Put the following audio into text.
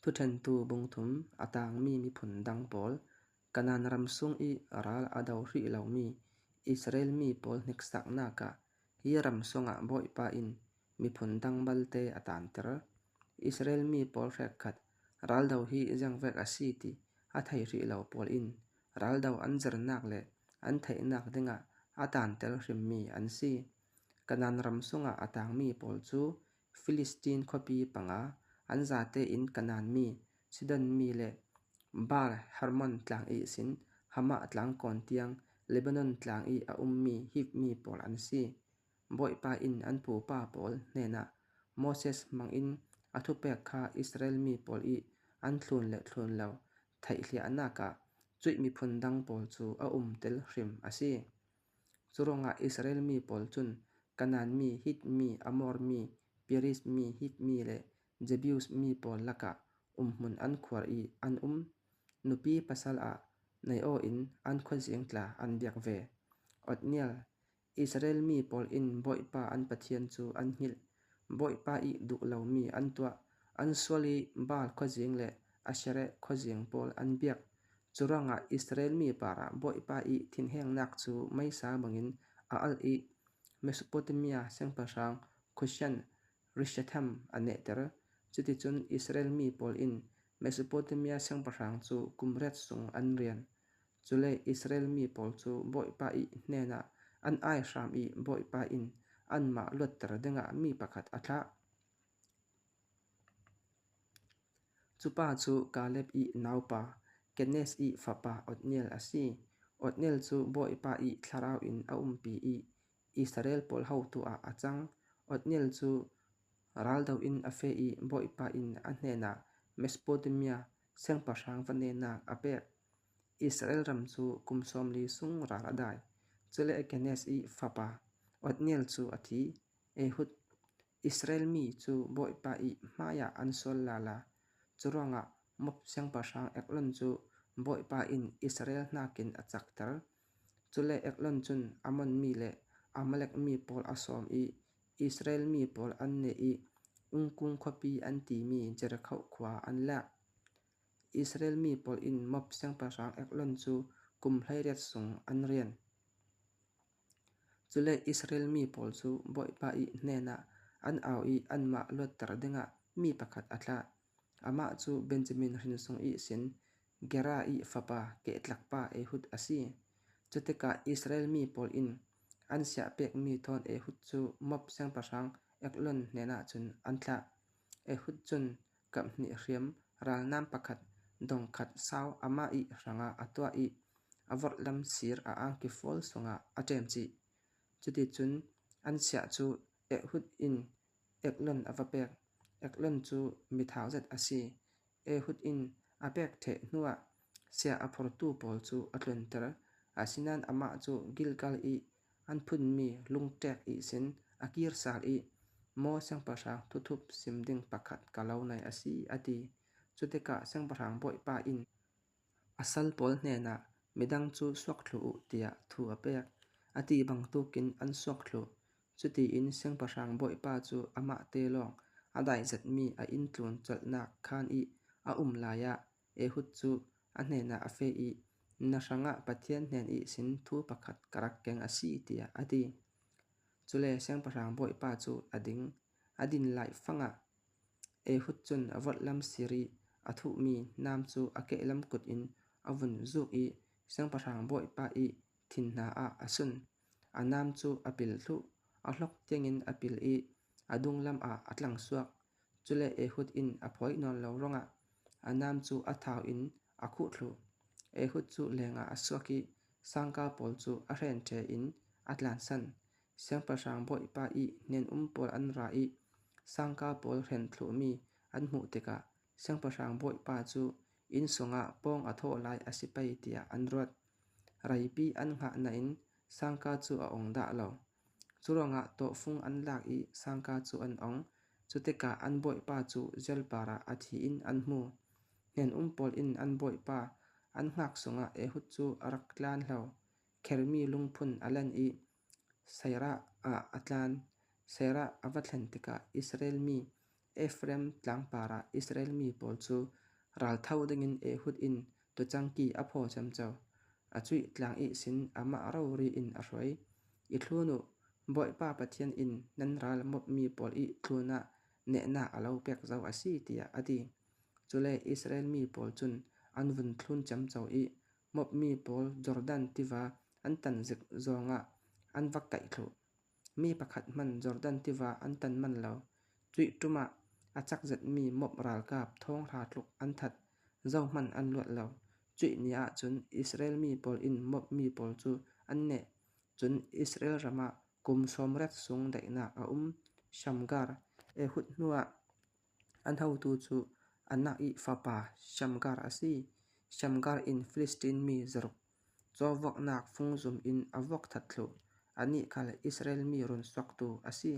Thuṭhentu bungthum a tangmi miphun dang pawl Kanaan ram sung i ral a do rih lomi Israel mi pawl hneksaknak ah hi ram sungah Bawipa in miphun dang balte a taanter. Israel mi pawl hrekkhat raldo hi zengvek a si ti a thei rih lo pawl in raldo an zirnak le an theihnak dingah a taanter hrimmi an si. Kanaan ram sungah a tangmi pawl cu Filistin khuapi panga, an zate in Kanaan mi, Sidon mi le Baal Hermon tlang ihsin Hamah tlangkawn tiang Lebanon tlang i a ummi Hiv mi pawl an si. Bawipa inn an pupa pawl hnenah Moses hmangin a thupek kha Israel mi pawl i an thlun le thlun lo theihhliahnak ah cuih miphun dang pawl cu a um tel hrim a si. Curuangah Israel mi pawl cun Kanaan mi, Hit mi, Amor mi, Periz mi, Hit mi le Jebus mi pawl lakah umhmun an khuar i an um. Nupi pasal ah neiaw in an khuazing tla an biak ve. Othniel, Israel mi pawl in Bawipa an Pathian cu an hngilh. Bawipa i duh lomi an tuah. An sual i Baal khuazing le Asherah khuazing pawl an biak. Curuangah Israel mi parah Bawipa i thinhengnak cu meisa bangin a alh i Mesopotamia siangpahrang Cushan-Rishathaim a nehter. Cuticun Israel mi pawl in Mesopotamia siangpahrang cu kum riat chung an rian. Cule Israel mi pawl cu Bawipa i hnenah an aihram i Bawipa in anmah luatter dingah mi pakhat a thlah. Cu pa cu Kaleb i naupa, Kenez i fapa Othniel a si. Othniel cu Bawipa i thlarau in a umpi i Israel pawl haotu ah a cang. Othniel cu raldoh in a feh i Bawipa in a hnenah Mesopotamia siangpahrang va nehnak a pek. Israel ram cu kum 40 sung ral a dai. Cule Kenez i fapa Othniel cu a thi. Ehud Israel mi cu Bawipa i hmaiah an sual lala. Curuangah Moab siangpahrang Eglon cu Bawipa in Israel nakin a cakter. Cule Eglon cun Ammon mi le Amalek mi pawl a sawm i Israel mi pawl an neh i Ungkung khuapi an timi Jericho khua an lak. Israel mi pawl in Moab siangpahrang Eglon cu kum 18 sung an rian. Cule Israel mi pawl cu Bawipa i hnenah an au i anmah luatter dingah mi pakhat a thlah. Amah cu Benjamin hrinsung ihsin Gera i fapa kehtlakpa Ehud a si. Cutikah Israel mi pawl in an siah pekmi thawn Ehud cu Moab siangpahrang Eglon hnenah cun an thlah. Ehud cun kaphnih hriam ralnam pakhat dongkhat sau amah i hrangah a tuah i a vorhlam sir a angki fawl sungah a ṭem chih. Cuticun an siah cu Ehud in Eglon a va pek. Eglon cu mithau zet a si. Ehud in a pek ṭheh hnuah sia a phortu pawl cu a tlunter. Asinain amah cu Gilgal i an phunmi lungṭek ihsin a kir sal i, Maw siangpahrang thuthup sim ding pakhat ka lo nai a si, a ti. Cutikah siangpahrang bawipa in a sal pawl hnenah midang cu suak thlu u tiah thu a pek. A ti bantukin an suak thlu. Cutiin siangpahrang bawipa cu amahte lawng a daizatmi a inn tlun colhnak khaan i a um lai ah Ehud cu a hnenah a feh i, Na hrangah Pathian hnen ihsin thu pakhat ka rak keng a si, tiah a ti. Cule siangpahrang bawipa cu a ding. A din laifang ah Ehud cun a vorhlam sir i a thuhmi nam cu a kehlam kut in a vun zuk i siangpahrang bawipa i thin hna ah a sun. A nam cu a pil thluh, a hlok tiangin a pil i a dunglam ah a tlang suak. Cule Ehud in a phoih nawn lo ruangah a nam cu a thau in a khuh thlu. Ehud cu lengah a suak i sangka pawl cu a hrenṭhe in a tlansan. Siangpahrang bawipa i hnen-um pawl an ra i sangka pawl hren thluhmi an hmuh tikah siangpahrang bawipa cu inn sungah pawng a thawh lai a si pei tiah an ruat. Reipi an hngah nain sangka cu a ong dah lo. Curuangah tawhfung an lak i sangka cu an ong. Cutikah an bawipa cu zelpar ah a thi in an hmu. Hnen-um pawl in an bawipa an hngak sungah Ehud cu a rak tlan hlo. Khermi lungphun a lan i Seirah ah a tlan. Seirah a va thlen tikah Israel mi Efraim tlangpar ah Israel mi pawl cu raltho dingin Ehud in tucangki a phaw camco. A cuih tlang ihsin amah rori in a hruai. I thlun u, Bawipa Pathian in nan ral mawpmi pawl i tlun ah nehnak a lo pek zau a si, tiah a ti. Cule Israel mi pawl cun an vun thlun camco i mawpmi pawl Jordan tiva an tan zik zongah an va kaih thlu. Mi pakhat hmanh Jordan tiva an tan manh lo. Cuih ṭum ah a cakzetmi mawp ralkap 5,000 tluk an that, zohhmanh an luat lo. Cuih ni ah cun Israel mi pawl in mawp mi pawl cu an neh. Cun Israel ram ah kum 80 chung daihnak a um. Shamgar Ehud hnuah an hotu cu Anak i fapa Shamgar a si. Shamgar in Filistin mi zaruk cawvuaknak fungzum in a vuak that thlu. Anih khal Israel mi run suaktu a si.